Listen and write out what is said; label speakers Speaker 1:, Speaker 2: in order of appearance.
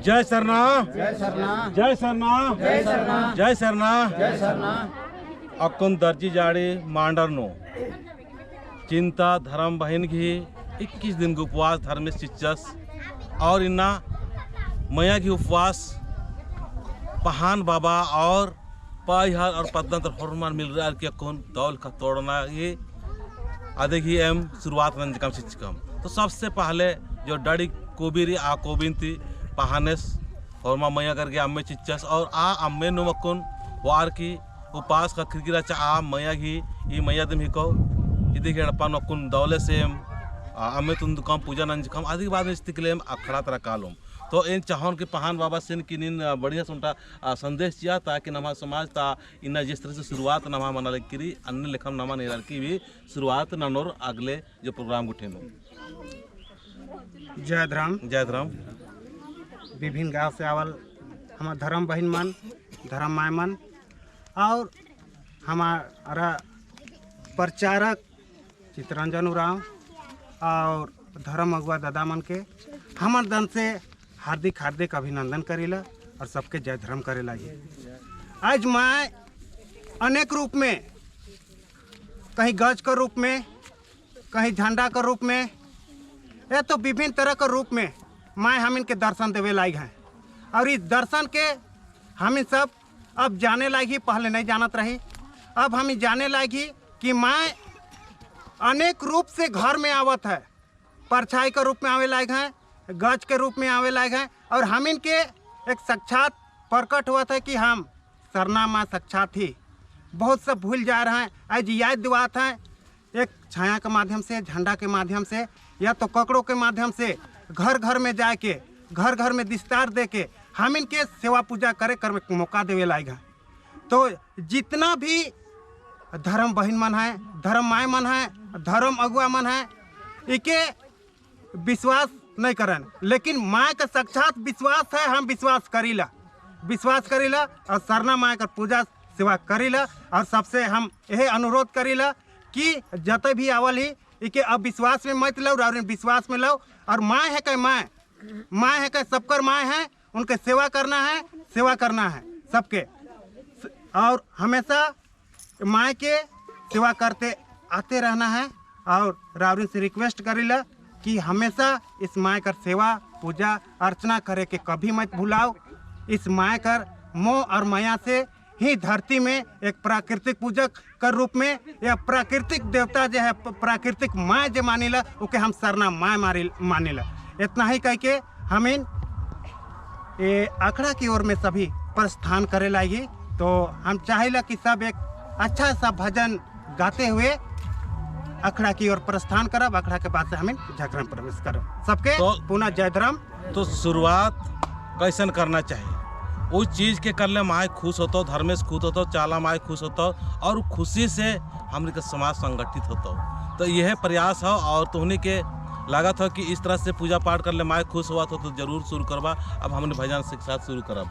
Speaker 1: जय सरना,
Speaker 2: जय सरना,
Speaker 1: जय सरना,
Speaker 2: जय सरना,
Speaker 1: जय सरना,
Speaker 2: जय सरना।
Speaker 1: अकुन दर्जी जाड़ी मांडर नो चिंता धर्म बहन घी 21 दिन के उपवास धर्म शिक्षस और इन्ना मैया की उपवास पहान बाबा और पाइहर और पद्मन हरमान मिल रहा है कि कौन दौल का तोड़ना ये आधे ही एम शुरुआत रंजकम शिक्षकम। तो सबसे पहले जो डड़ी कोबीरी आ कोबिंती पहानेस और माँ मैया करके अम्मे चिच्चस और आ अम्मे नुमकुन वार की उपास का खिड़की रचा आ मैया घी ई मैया दिम हिको इदी के अड़पा नकुन दौले सेम अम्मे तुम दुकान पूजा नंजकम आदि के बाद में स्थिति अखड़ा तरह कालुम। तो इन चाहन के पहान बाबा सिन किनिन बढ़िया सुनटा संदेश किया ताकि नमा समाज ता इना जिस तरह से शुरुआत नमा मना लकीरी अन्य लेखम नमा नहीं की भी शुरुआत ननोर अगले जो प्रोग्राम गुठे में।
Speaker 2: जय धर्म,
Speaker 1: जय धर्म।
Speaker 2: विभिन्न गांव से आवल हमार धर्म बहन मन, धर्म my मन और हमारा प्रचारक चितरंजन उरांव और धर्म अगुआ दादा मन के हमार दन से हार्दिक हार्दिक अभिनंदन करेला और सबके जय धर्म करेला। आज मैं अनेक रूप में, कहीं गज के रूप में, कहीं झंडा के रूप में, या तो विभिन्न तरह के रूप में माँ हम इनके दर्शन देवे लायक हैं और इस दर्शन के हम इन सब अब जाने लायक ही, पहले नहीं जानत रही, अब हम जाने लायक ही कि माँ अनेक रूप से घर में आवत है, परछाई के रूप में आवे लायक हैं, गज के रूप में आवे लायक हैं और हम इनके एक साक्षात प्रकट हुआ था कि हम सरना माँ साक्षात ही। बहुत सब भूल जा रहे हैं, आज याद दिवात हैं एक छाया के माध्यम से, झंडा के माध्यम से या तो ककड़ों के माध्यम से घर घर में जाके घर घर में विस्तार दे के हम इनके सेवा पूजा करे कर में मौका देवे लायक हैं। तो जितना भी धर्म बहन मन है, धर्म my मन है, धर्म अगुआ मन है, इके विश्वास नहीं करन, लेकिन माँ का साक्षात विश्वास है, हम विश्वास करीला, विश्वास करीला और सरना माँ का पूजा सेवा करीला और सबसे हम यही अनुरोध करीला कि जते भी आवल ही इके अब विश्वास में मत लो और विश्वास में लो और माँ है के माँ, माँ है के सबकर माँ है, उनके सेवा करना है, सेवा करना है सबके और हमेशा माँ के सेवा करते आते रहना है। और रावरिन से रिक्वेस्ट करीला कि हमेशा इस माँ कर सेवा पूजा अर्चना करे के कभी मत भुलाओ। इस माँ कर मोह और माया से ही धरती में एक प्राकृतिक पूजक कर रूप में या प्राकृतिक देवता जो है, प्राकृतिक माँ जो मानीला ओके हम सरना माँ मानीला। इतना ही कह के हम इन ये अखड़ा की ओर में सभी प्रस्थान करे लागी। तो हम चाहेला कि सब एक अच्छा सा भजन गाते हुए अखड़ा की ओर प्रस्थान करब, अखड़ा के बाद से हमें झगड़ा में प्रवेश करब। सबके
Speaker 1: तो
Speaker 2: पुनः जय धर्म।
Speaker 1: तो शुरुआत कैसन करना चाहिए उस चीज़ के करले माए खुश होतो, धर्मेश खुश होतो, चाला माए खुश होतो और खुशी से हमने के समाज संगठित होतो। तो यह प्रयास हो और तुहनी के लागत हो कि इस तरह से पूजा पाठ कर ले माए खुश हुआ तो जरूर शुरू करबा। अब हमने भजन के साथ शुरू करब।